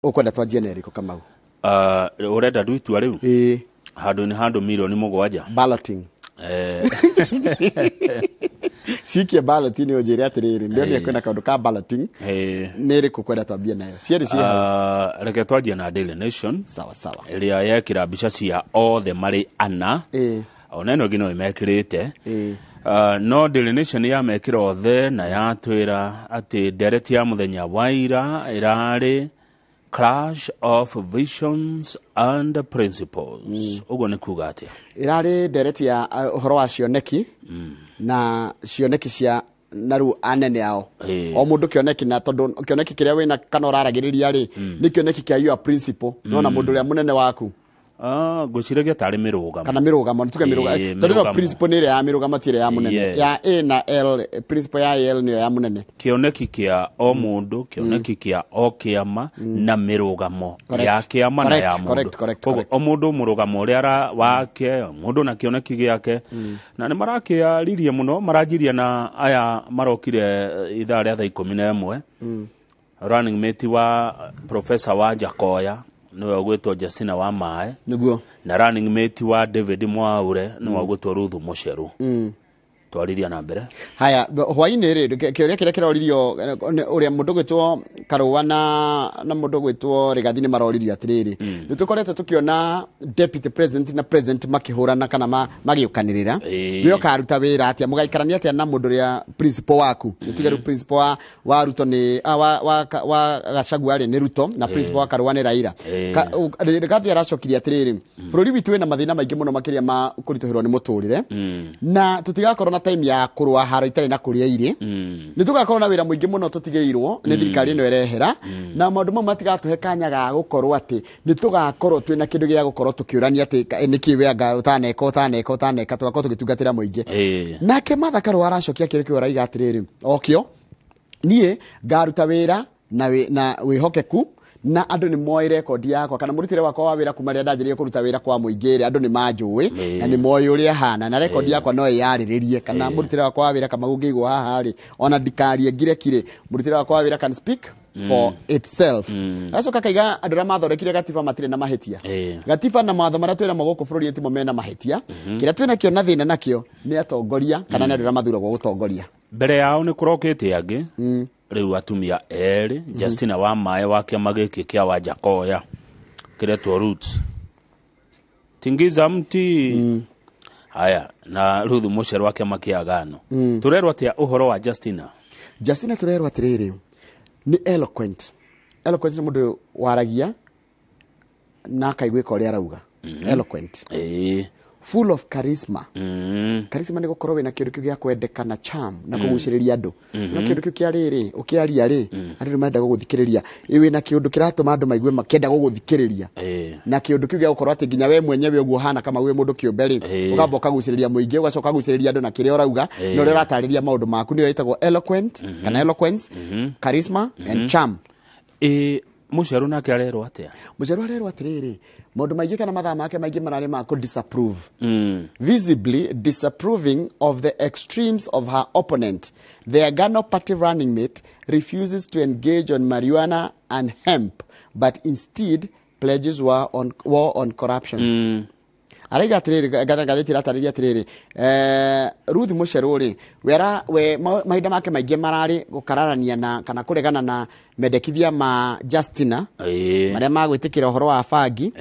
Ũkwenda twanjie na ĩrĩkũ, Kamau? Ũrenda ndu itua rĩu? Ĩĩ. Handũ-inĩ handũ 7,000,000. Balloting. Cikie ballot-inĩ, ũnjĩre atĩrĩrĩ, ndĩronire kwĩna kaũndũ ka balloting. Nĩ ĩrĩkũ kwenda twambie nayo? Cierĩ ciĩ hau. Reke twanjie na Daily Nation Sawa sawa. ĩrĩa yekĩra mbica cia othe marĩ ana. Ona ĩno ĩngĩ no ĩmekĩrĩte. No Daily Nation yamekĩra othe na yatwĩra atĩ ndereti ya mũthenya wa ira ĩrarĩ clash of visions and principles. Ũguo nĩ kuga atĩa? Ĩrarĩ ndereti ya ũhoro wa cioneki na cioneki cia na rĩu anene ao. O mũndũ kĩoneki, na tondũ kĩoneki kĩrĩa wĩna kana ũraragĩrĩria rĩ, nĩ kĩoneki kĩa your principal, nona mũndũ ũrĩa mũnene waku. Ah, ngwĩciragia tarĩ mĩrũgamo. Kana mĩrũgamo, nĩ tuge mĩrũgamo. Tondũ ĩno mĩrũgamo. principal nĩ ĩrĩa ya mĩrũgamo, ti ĩrĩa ya mũnene. Ya A na L, principal ya L nĩyo ya mũnene. Kĩoneki kĩa o mũndũ, kĩoneki kĩa o kĩama na mĩrũgamo ya kĩama na ya mũndũ. Koguo o mũndũ mũrũgamo ũrĩa wake, o mũndũ na kĩoneki gĩake, na nĩ marakĩaririe mũno. Maranjirie na aya marokire ithaa rĩa thaa 11. Running mate wa Professor wa Njakoya nĩwe ũgwĩtwo Justina wa Maĩ, na running mate wa David Mwaure nĩwe ũgwĩtwo Ruth Mũceru. Twarithia na mbere. Haya, hwainĩ rĩ, kĩũria kĩrĩa kĩroririo nĩ ũrĩa mũndũ gwĩtwo Karũa na mũndũ gwĩtwo Rigathi nĩ maroririo atĩrĩrĩ, nĩ tũkoretwo tũkĩona deputy president na president makĩhũrana kana magĩũkanĩrĩra. We ũkaruta wĩra atĩa, mũgaikarania atĩa na mũndũ ũrĩa principal waku? Nĩ tuge rĩu principal wa Ruto nĩ wa Gachagua rĩ nĩ Ruto, na principal wa Karũa nĩ Raila. Rigathi aracokirie atĩrĩrĩ, bũrũri witũ wĩna mathĩna maingĩ mũno, makĩria ma kũritũhĩrwo nĩ mũtũrĩre, na tũtigakorwo na time ya kũrũa haro itarĩ na kũrĩa irĩ. Nĩ tũgakorwo na wĩra mũingĩ mũno tũtigĩirwo nĩ thirikari ĩno ĩrehera, na maũndũ mau matigatũhe kanya ga gũkorwo atĩ nĩ tũgakorwo twĩna kĩndũ gĩa gũkorwo tũkĩũrania atĩ nĩkĩ we anga ũtaneka ũtaneka ũtaneka, tũgakorwo tũgĩtungatĩra mũingĩ. Nake Martha Karũa aracokia kĩrĩ kĩu, araiga atĩrĩrĩ, okĩo niĩ ngaruta wĩra na wĩhokeku, na andũ nĩ moĩ rekondi yakwa kana mũrutĩre wakwa wa wĩra kuma rĩrĩa ndanjĩrĩirie kũruta wĩra kwa mũingĩ rĩ, andũ nĩ manjũĩ na nĩ moĩ ũrĩa hana, na rekondi yakwa no ĩyarĩrĩrie kana mũrutĩre wakwa wa wĩra kama ũngĩigwo haha rĩ, ona ndikarie ngireki rĩ, mũrutĩre wakwa wa wĩra can speak for itself. Agacoka akaiga andũ arĩa mathondekire gatiba matirĩ na mahĩtia. Gatiba na mawatho marĩa twĩnamo gũkũ bũrũri timo mena mahĩtia. Kĩrĩa twĩnakĩo na thĩna nakĩo nĩ atongoria kana nĩ andũ arĩa mathuragwo gũtongoria. Mbere yao nĩ kũrokĩte angĩ rĩu, atumia erĩ, Justina wa Maĩ wa kĩama gĩkĩ kĩa Wanjakoya kĩretwo Roots Tingiza Mti, haya, na Ruth Mũceru wa kĩama kĩa Agano. Tũrerwo atĩa ũhoro wa Justina? Justina tũrerwo atĩrĩrĩ, nĩ eloquent. Eloquent nĩ mũndũ waragia na akaiguĩka ũrĩa arauga, eloquent. Full of charisma. Charisma nĩ gũkorwo wĩna kĩndũ kĩu gĩa kwendeka na charm na kũgucĩrĩria andũ, na kĩndũ kĩu kĩa rĩrĩ ũkĩaria rĩ, andũ nĩ marenda gũgũthikĩrĩria. Ĩ wĩna kĩũndũ kĩratũma andũ maigue makĩenda gũgũthikĩrĩria, na kĩũndũ kĩu gĩa gũkorwo atĩ nginya we mwenyewe ũguo ũhana kama wĩ mũndũ kĩũmbe rĩ, ũkamba ũkagucĩrĩria mũingĩ, ũgacoka ũkagucĩrĩria andũ na kĩrĩa ũrauga na ũrĩa ũratarĩria maũndũ maku, nĩyo ĩtagwo eloquent kana eloquence, charisma and charm. Ĩ Mũceru nake arerwo atĩa? Mũceru arerwo atĩrĩrĩ, maũndũ maingĩ kana mathaa make maingĩ mararĩ ma kũ disapprove, visibly disapproving of the extremes of her opponent. The Agano Party running mate refuses to engage on marijuana and hemp, but instead pledges war on corruption. Araiga atĩrĩrĩ, ngathĩti ĩratarĩria atĩrĩrĩ, Ruth Mũcerũ rĩ, we mahinda make maingĩ mararĩ gũkararania na kana kũregana na mendekithia ma Justina marĩa magwĩtĩkĩra ũhoro wa bangi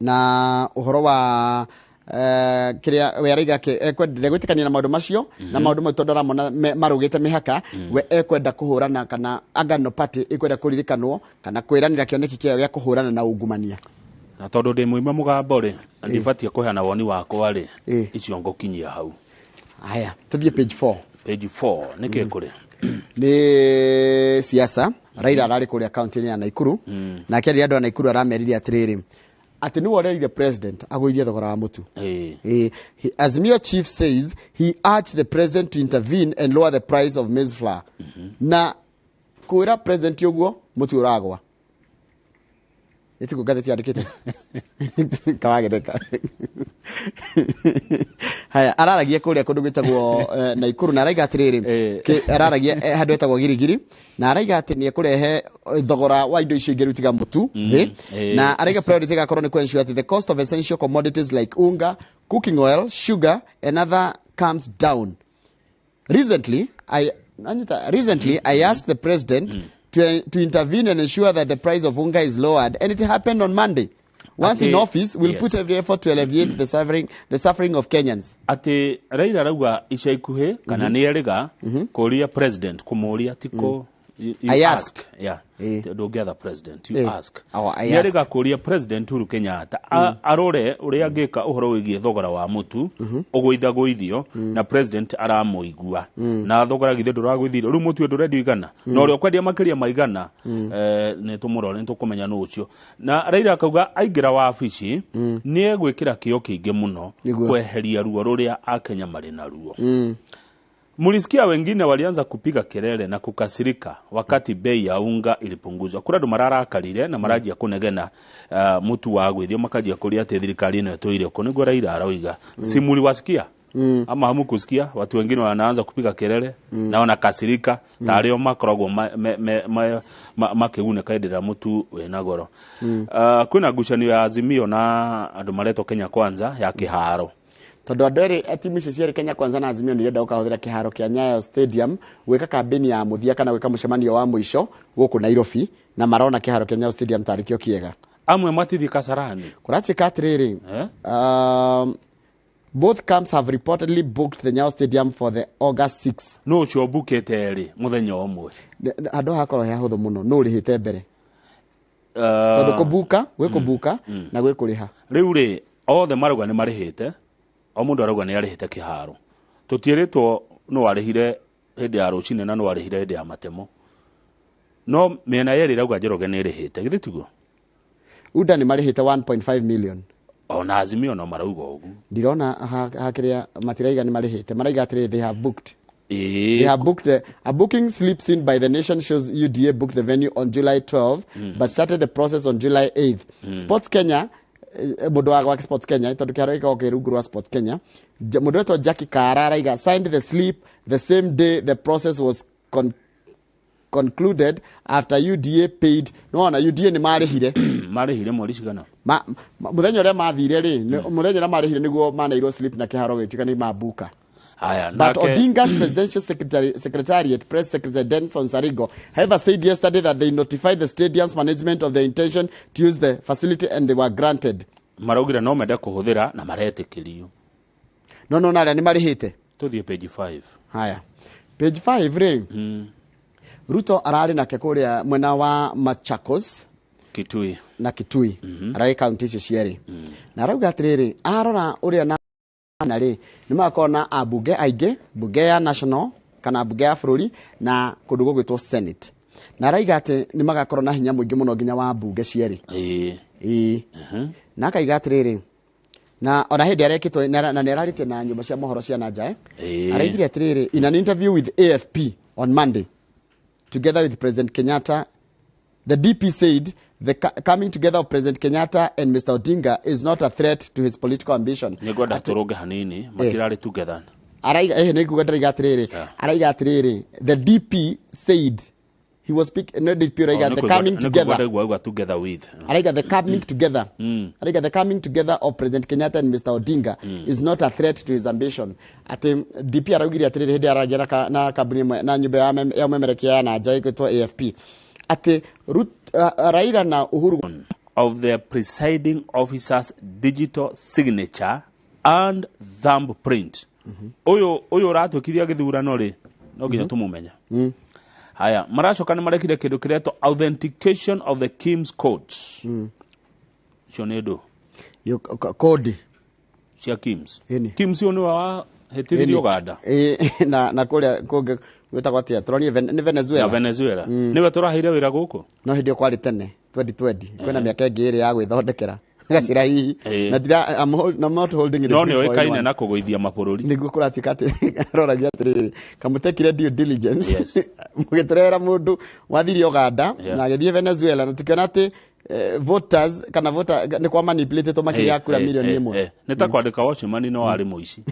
na ũhoro wa kĩrĩa we araiga ndegwĩtĩkania na maũndũ macio na maũndũ mau, tondũ aramona marũgĩte mĩhaka. We ekwenda kũhũrana kana Agano Party ĩkwenda kũririkanwo kana kwĩranĩra kĩoneki kĩayo gĩa kũhũrana na ungumania. Na tondũ ndĩ mũima mũgambo rĩ, na ndibatiĩ kũheana woni wakwa rĩ, icio ngũkinyia hau. Haya, tũthiĩ page 4. Page 4 nĩ kĩ kũrĩ? Nĩ siasa. Raila ararĩ kũrĩa kaunti-inĩ ya Naikuru, nake arĩ andũ a Naikuru aramerire atĩrĩrĩ, atĩ nĩwe ũrerire president agũithie thogora wa mũtu. Azimio chief says he urged the president to intervene and lower the price of maize flour. Na kwĩra president ũguo mũtu ũragwa. Ĩtiguo ngathĩti yandĩkĩte kawagĩreka. Haya, araragia kũrĩa kũndũ gwĩtagwo Naikuru, na araiga atĩrĩrĩ, araragia handũ hetagwo Girigiri, na araiga atĩ nĩ ekũrehe thogora wa indo icio ingĩ rĩu tiga mũtu thĩ, na araiga priority ĩgakorwo nĩ kũ-ensure atĩ the cost of essential commodities like unga, cooking oil, sugar and other comes down. Recently, I Anita, recently I asked the president to intervene and ensure that the price of unga is lowered, and it happened on Monday. Once in office, we'll put every effort to alleviate the suffering of Kenyans. Atĩ Raila arauga ica ikuhĩ kana nĩ erĩga kũria president, kũmũria tiko you I ask. Asked. Yeah. Ndũngĩatha president, you ask. Oh, I Nĩ erĩga kũria President Uhuru Kenyatta arore ũrĩa angĩka ũhoro wĩgiĩ thogora wa mũtu ũgũithagũithio, na president aramũigua, na thogora githĩ ndũragũithirio rĩu mũtu ũyũ ndũrendio 100, na ũrĩa ũkwendia makĩria ma 100, nĩ tũmũrore, nĩ tũkũmenya nũ ũcio. Na Raila akauga aingĩra wabici nĩ egwĩkĩra kĩo kĩingĩ mũno kweheria ruo rũrĩa Akenya marĩ naruo. Mulisikia wengine walianza kupiga kelele na kukasirika wakati bei ya unga ilipunguzwa. Kura andũ mararakarire na maranjia kũnegena, mutu wa gwithio makanjia kũria atĩ thirikari ĩno ĩtũire kũ. Nĩguo Raila aroiga. Si muliwasikia? Ama hamukusikia? Watu wengine wanaanza kupiga kelele na wanakasirika ta arĩa makoragwo makĩgunĩka hĩndĩ ĩrĩa mũtu wĩna goro. Kwĩna ngucanio ya Azimio na andũ maretwo Kenya Kwanza ya kĩharo. Tondũ andũ erĩ timu icio cierĩ, Kenya Kwanza na Azimio, nĩ irenda gũkahũthĩra kĩharo kĩa Nyayo Stadium gwĩka kambĩni ya mũthia kana gwĩka mũcemanio wa mũico gũkũ Nairobi, na marona kĩharo kĩa Nyayo Stadium tarĩ kĩo kĩega. Amwe matithi Kasarani. Kũratuĩka atĩrĩrĩ, Eh? Both camps have reportedly booked the Nyayo Stadium for the August 6. No ũcio mbukĩte erĩ mũthenya ũmwe. Handũ hakorwo he hahũthũ mũno, nũ ũrĩhĩte mbere, tondũ kũbuka gwĩ kũbuka na gwĩ kũrĩha. Rĩu rĩ, othe marauga nĩ marĩhĩte, o mũndũ arauga nĩ arĩhĩte kĩharo. Tũtiĩrĩtwo no arĩhire hĩndĩ ya rũcinĩ na no arĩhire hĩndĩ ya matemo, no mĩena yerĩ ĩrauga Njoroge nĩ ĩrĩhĩte, githĩ tiguo? UDA nĩ marĩhĩte 1.5 million. Ona Azimio no marauga ũguo. Ndirona hakĩrĩa matiraiga nĩ marĩhĩte, maraiga atĩrĩrĩ, they have booked. They have booked a booking slip seen by The Nation shows UDA booked the venue on July 12, but started the process on July 8th. Sports Kenya, mũndũ wa gwake Sports Kenya, tondũ kĩharo gĩkoragwo kĩ rungu rwa Sports Kenya, mũndũ wetwo Jackie Kara araiga signed the slip the same day the process was concluded after UDA paid. No ona UDA nĩ marĩhire. Marĩhire mweri cigana? Mũthenya ũrĩa mathire rĩ, mũthenya ũrĩa marĩhire nĩguo maneirwo slip na kĩharo gĩtuĩka nĩ mabuka. Haya. But nake Odinga's presidential secretariat press secretary Denson Sarigo, however, said yesterday that they notified the stadium's management of their intention to use the facility and they were granted. Maraugire no mende kũhũthĩra na maretĩkĩrio. No, narĩa nĩ marĩhĩte. Tũthiĩ page 5. Haya. Page 5 rĩ, Ruto ararĩ nake kũrĩa mwena wa Machakos Kitui. Na Kitui. Ararĩ kaunti icio cierĩ. Na arauga atĩrĩrĩ, arora ũrĩa na rĩ, nĩ magakorwo na ambunge aingĩ, mbunge ya national kana mbunge ya bũrũri na kũndũ gũgwĩtwo Senate, na araiga atĩ nĩ magakorwo na hinya mũingĩ mũno nginya wa mbunge cierĩ. Ĩĩ, na akaiga atĩrĩrĩ, na ona hĩndĩ arekĩtwo na nĩ ararĩtie na nyũmba cia mohoro cia nanja, eh? Araigire atĩrĩrĩ, in an interview with AFP on Monday together with President Kenyatta, the DP said the coming together of President Kenyatta and Mr. Odinga is not a threat to his political ambition. Nĩ ngwenda tũrũnge hanini, matirarĩ together. Araiga, nĩ nguga ndĩraiga atĩrĩrĩ, araiga atĩrĩrĩ, the DP said he was speak, no, DP araiga the coming together. Auga together with. Araiga the coming together, araiga the coming together of President Kenyatta and Mr. Odinga is not a threat to his ambition. Atĩ DP araugire atĩrĩrĩ, hĩndĩ aragia na kambuni ĩmwe na nyũmba ya ũmemerekia ya nanja ĩgwĩtwo AFP, atĩ Raila na Uhuru of the presiding officer's digital signature and thumbprint. Ũyũ ũratwĩkithia gĩthurano rĩ, no nginya tũmũmenye. Haya, maracoka nĩ marekire kĩndũ kĩretwo authentication of the KIEMS codes. Icio nĩ ndũ? Kodi cia KIEMS. Ĩni. KIEMS ũyũ nĩwe wahĩtithirie Uganda. Ĩ, na kũrĩa kũngĩ gwĩtagwo atĩa tũronire nĩ na Venezuela. Venezuela nĩwe tũraheire wĩra gũkũ. No hĩndĩ ĩyo kwarĩ tene 2020, kwĩna mĩaka ĩngĩ ĩrĩ ya gwĩthondekera gacĩra hihi. Na ndira I'm not holding it no nĩ for oĩkaine anyone. Na kũgũithia mabũrũri. Nĩguo kũratuĩka atĩ aroragia atĩrĩrĩ, kamũtekire due diligence, mũgĩtũrehera mũndũ wathire Uganda na agĩthiĩ Venezuela, na tũkĩona atĩ Voters kana voter nĩ kwa manipulated makĩria ya kura milioni 1. Nĩ ta kwandĩka watchman no arĩ mũici.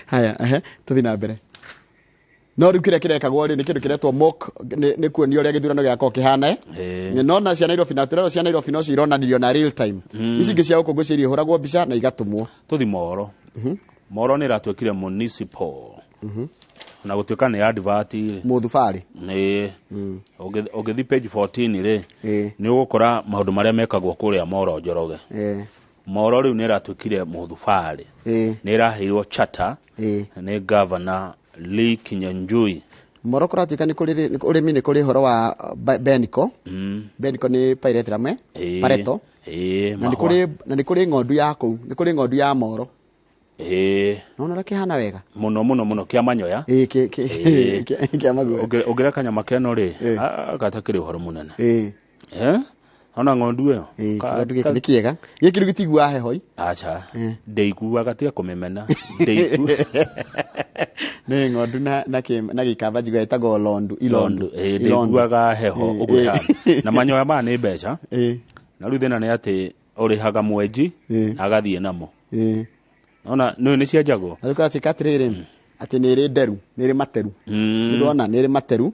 Haya, ehe, tũthiĩ na mbere. No rĩu kĩrĩa kĩrekagwo rĩ, nĩ kĩndũ kĩretwo mock, nĩ kuonio ũrĩa gĩthurano gĩgakorwo kĩhana. No na cia Nairobi na tũrero cia Nairobi no cironanirio na real time. Ici ingĩ cia gũkũ ngwĩciria ihũragwo mbica na igatũmwo. Tũthi Moro. Moro nĩ ĩratuĩkire municipal. Na gũtuĩka nĩ advert rĩ. Mũthubarĩ. Nĩ ũngĩthi page 14 rĩ, nĩ ũgũkora maũndũ marĩa mekagwo kũrĩa Moro Njoroge. Moro rĩu nĩ ĩratuĩkire mũthubarĩ. Nĩ ĩraheirwo charter nĩ governor Lee Kinyanjui. Moro kũratuĩka nĩ kũrĩ ũrĩmi, nĩ kũrĩ ũhoro wa Beniko. Beniko nĩ pyrethrum, Pareto. Na nĩ kũrĩ, na nĩ kũrĩ ng'ondu ya kũu, nĩ kũrĩ ng'ondu ya Moro. Nona ũrĩa kĩhana wega? Mũno mũno mũno, kĩa manyoya. Ĩĩ, kĩa maguoya. Ũngĩreka kanyama keno rĩ, gatakĩrĩ ũhoro mũnene. Ona ng'ondu ĩyo? Ĩĩ, kĩgondu gĩkĩ nĩ kĩega. Gĩkĩ rĩu gĩtiguaga heho. Acha. Ndĩiguaga, tiga kũmĩmena. Ndĩigu. Nĩ ng'ondu na gĩkamba njiguaga ĩtagwo londu, ilondu. Londu, ndĩiguaga heho ũguo ĩhana. Na manyoya maya nĩ mbeca. Na rĩu thĩna nĩ atĩ ũrĩhaga mwenji na agathiĩ namo. Ona nĩ nĩ cienjagwo. Na rĩu kũratuĩka atĩrĩrĩ, atĩ nĩ ĩrĩ nderu, nĩ ĩrĩ materu. Nĩ ndĩrona nĩ ĩrĩ materu.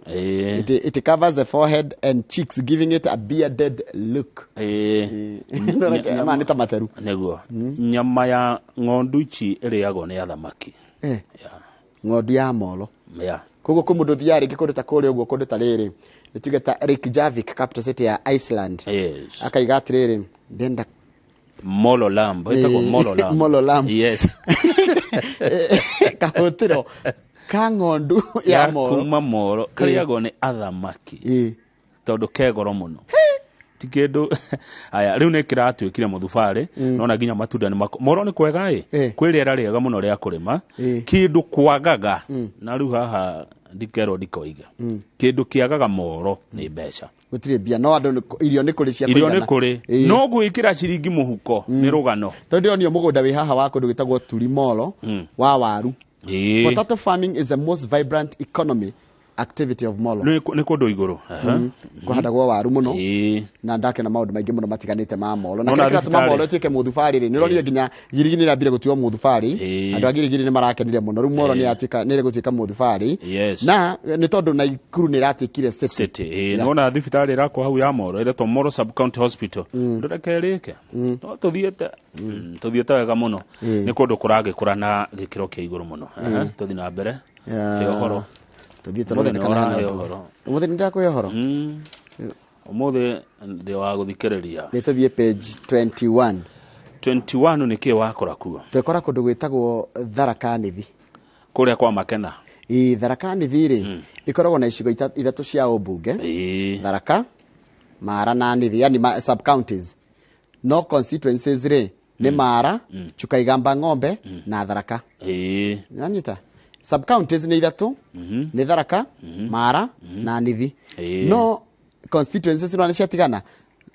It covers the forehead and cheeks, giving it a bearded look. Ndĩrona maya nĩ ta materu. Nĩguo. Nyama ya ng'ondu ici ĩrĩagwo nĩ athamaki. Ng'ondu ya Moro. Koguo kwĩ mũndũ ũthiaga rĩngĩ kũndũ ta kũrĩa ũguo, kũndũ ta rĩrĩ. Nĩ tuge ta Reykjavik, capital city ya Iceland. Akaiga atĩrĩrĩ, ndenda Molo lamb, ĩtagwo Molo lamb. Molo lamb. Yes. Kahũtĩro ka ng'ondu ya Ya Moro. kuma Moro, karĩagwo nĩ athamaki. Tondũ ke goro mũno. Ti kĩndũ. Aya, rĩu nĩ kĩratuĩkire mũthubarĩ, nona nginya matunda nĩ mako. Moro nĩ kwega ĩ, kwĩ rĩera rĩega mũno rĩa kũrĩma. Kĩndũ kwagaga, na rĩu haha ndikerwo ndikoiga. Kĩndũ kĩagaga Moro nĩ mbeca. Gũtirĩ mbia, no andũ irio nĩ kũrĩ cia Irio nĩ kũigana. kũrĩ. No gwĩkĩra ciringi mũhuko nĩ rũgano. Tondũ ndĩronio mũgũnda wĩ haha wa kũndũ gwĩtagwo Turi Molo wa waru. Potato farming is the most vibrant economy activity of Molo. Nĩ kũndũ igũrũ. Kũhandagwo waru mũno. Na ndakena maũndũ maingĩ mũno matiganĩte ma Molo. Na Nona kĩrĩa kĩratũma thibitarĩ. Molo ĩtuĩke mũthubarĩ rĩ, nĩ ũronire nginya Girigiri nĩ ĩrambire gũtuo mũthubarĩ. Andũ a Girigiri nĩ marakenire mũno. Rĩu Molo nĩ ĩrĩgũtuĩka mũthubarĩ. Na nĩ tondũ Naikuru nĩ ĩratuĩkire city. City. Nona thibitarĩ ĩrakwo hau ya Molo, ĩretwo Molo Sub County Hospital. Ndũreke ĩrĩke. No tũthiĩte. Tũthiĩte wega mũno. Nĩ kũndũ kũragĩkũra na gĩkĩro kĩa igũrũ mũno. Tũthiĩ na mbere. Kĩa ũhoro. Tũthiĩ tũrore Ũmũthĩ kana nĩ hena ũrahe ũndũ. ũhoro. Ũmũthĩ nĩ ndĩrakũhe ũhoro. Ũmũthĩ ndĩ wa gũthikĩrĩria. Nĩ tũthiĩ page 21. 21 nĩ kĩ wakora kuo? Twekora kũndũ gwĩtagwo Tharaka Nithi. Kũrĩa kwa Makena. Ĩ, Tharaka Nithi rĩ, ĩkoragwo na icigo ithatũ cia ũmbunge. Tharaka, Mara na Nithi, yani sub counties. No constituencies rĩ, nĩ Mara, Chukaigamba Ng'ombe na Tharaka. Nanyita? Sub counties nĩ ithatũ, nĩ Tharaka, Mara na Nithi. No constituencies no nĩ ciatigana.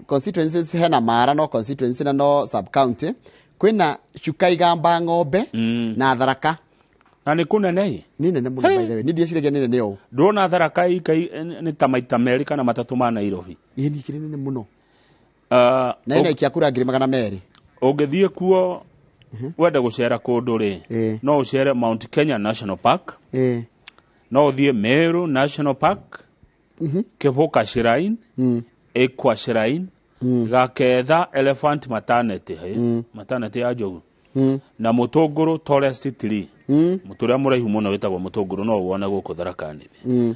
Constituencies hena Mara no constituency na no sub county. Kwĩna Chukaigamba Ng'ombe na Tharaka. Na nĩ kũnene ĩ? Nĩ nene mũno by the way. Nĩ ndieciragia nĩ nene ũũ. Ndũrona Tharaka ikai nĩ ta maita merĩ kana matatũ ma Nairobi. Ĩ, nĩ ikĩrĩ nene mũno. Na ĩna ikia kura ngiri magana merĩ. Ũngĩthiĩ kuo wende gũcera kũndũ rĩ, no ũcere Mount Kenya National Park. No ũthiĩ Meru National Park. Kĩbũka Shrine. Ĩkwa Shrine. Gaketha Elephant Maternity, he? Maternity ya Njogu. Na Mũtũngũrũ Tallest Tree. Mũtĩ ũrĩa mũraihu mũno wĩtagwo Mũtũngũrũ no wone gũkũ Tharaka Nithi.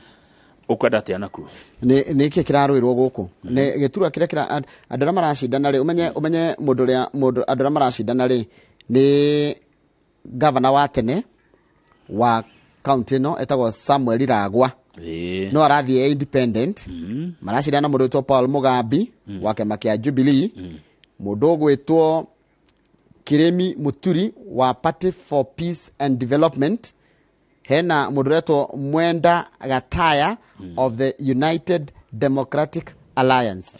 Ũkwenda atĩa nakuo? Nĩ kĩ kĩrarũĩrwo gũkũ? Nĩ gĩturwa kĩrĩa andũ arĩa maracindana rĩ, ũmenye mũndũ ũrĩa, mũndũ, andũ arĩa maracindana rĩ, nĩ gavana wa tene wa county ĩno etagwo Samuel Iragwa. No arathiĩ e independent. Maracindana na mũndũ wĩtwo Paul Mugambi wa kĩama kĩa Jubilee. Mũndũ ũgwĩtwo Kiremi Muturi wa Party for Peace and Development. Hena mũndũ ũretwo Mwenda Gataya of the United Democratic Alliance.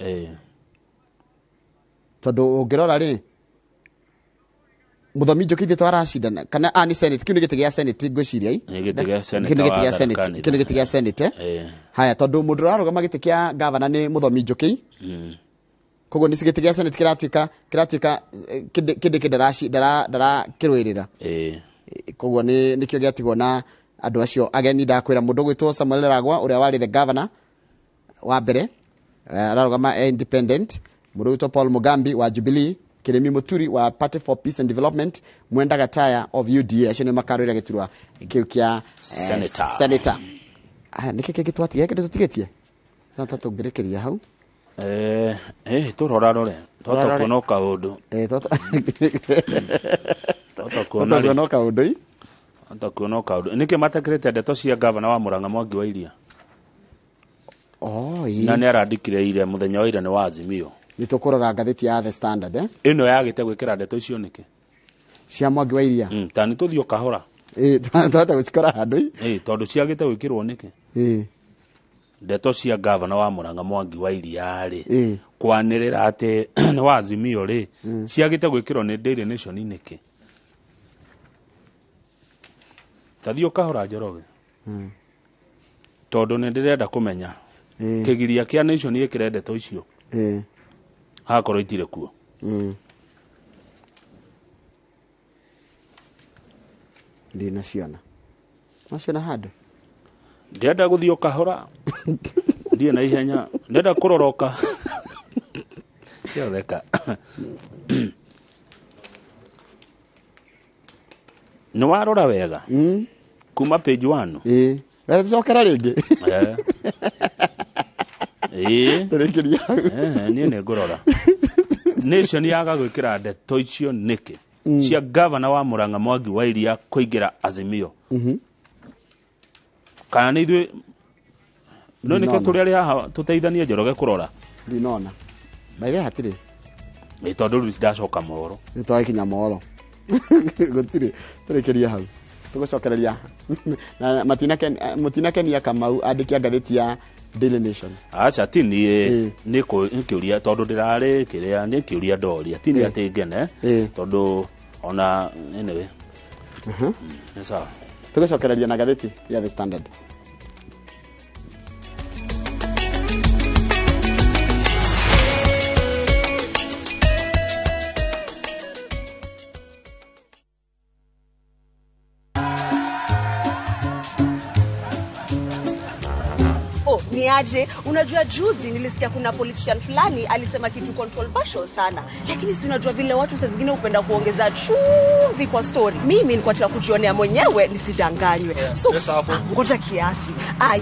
Tondũ ũngĩrora rĩ, Muthomi Njoki ithe twaracindana kana a ni senate kiu ni gĩtĩ gĩa senate ngwĩciria i Nĩ gĩtĩ gĩa Kĩu nĩ gĩtĩ gĩa senator wa senate Tharaka Nithi. kĩu nĩ gĩtĩ gĩa senate. Haya tondu mundu ũrarũgama gĩtĩ kĩa gavana nĩ Muthomi Njoki, koguo nĩ gĩtĩ gĩa senate kĩratuĩka kĩndĩ ndara kĩrũĩrĩra. Koguo nĩ nĩkĩo gĩatigwo na andũ acio ageni. Ndakwĩra mũndũ ũgwĩtwo Samuel Ragwa ũrĩa warĩ the governor wa mbere, ararũgama e independent, mũndũ ũgwĩtwo Paul Mugambi wa Jubilee, Kirimi Muturi wa Party for Peace and Development, Mwenda Gataya of UDA, acio nĩ makarũĩra gĩturwa kĩu kĩa Senator. Senator. Aya nĩkĩ kĩngĩ twatiga kĩndũ tũtigĩtie ta tũngĩrĩkĩria hau? Tũrora rore twata kuona kaũndũ. Twata kuona twata kuona kaũndũ i twata kuona kaũndũ. Nĩkĩ matekĩrĩte ndeto cia gavana wa Murang'a Mwangi wa Iria? Oh, na nĩ arandĩkire ira mũthenya wa ira nĩ wa Azimio. Nĩ tũkũrora ngathĩti ya The Standard. Ĩno yagĩte gwĩkĩra ndeto icio nĩkĩ? Cia Mwangi wa Iria. Ta nĩ tũthiĩ o kahora. Twahota gũcikora handũ i. Tondũ ciagĩte gwĩkĩrwo nĩkĩ? Ndeto cia gavana wa Murang'a Mwangi wa Iria rĩ, kwanĩrĩra atĩ nĩ wa Azimio rĩ, ciagĩte gwĩkĩrwo nĩ Daily Nation nĩkĩ? Tathiĩ o kahora Njoroge. Tondũ nĩ ndĩrenda kũmenya kĩgiria kĩa Nation ĩkĩre ndeto icio hakorwo itirĩ kuo. Ndinaciona naciona handũ. Ndĩrenda gũthiĩ o kahora, ndirĩ na ihenya, ndĩrenda kũrora o Theka. Nĩ warora wega kuma page 1. Wera tũcokera rĩngĩ. Tũrĩkĩria hau. Niĩ nĩ ngũrora Nation yaga gwĩkĩra ndeto icio nĩkĩ cia gavana wa Murang'a Mwangi wa Iria kũingĩra Azimio. Kana nĩ ithuĩ no nĩkĩo tũrĩ arĩ haha tũteithanie Njoroge kũrora. Ndinona by the way hatirĩ. Tondũ rĩu ndacoka mohoro. Nĩ twagĩkinya mohoro. Gũtirĩ, tũrĩkĩria hau tũgũcokereria na mũtinakenia Kamau andĩki a ngathĩti ya Daily Nation. Aca ti niĩ nĩ kĩũria tondũ ndĩrarĩ kĩrĩa nĩ kĩũria ndoria ti nĩ atĩ ngene tondũ ona anyway. Nĩ sawa. Tũgũcokereria na ngathĩti ya The Standard. Niaje, unajua juzi nilisikia kuna politician fulani alisema kitu controversial sana. Lakini si unajua vile watu saa zingine hupenda kuongeza chumvi kwa story. Mimi nilikuwa nataka kujionea mwenyewe nisidanganywe. So ngoja kiasi.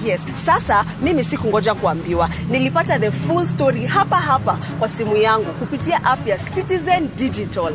Yes. Sasa mimi sikungoja kuambiwa. Nilipata the full story hapa hapa kwa simu yangu kupitia app ya Citizen Digital.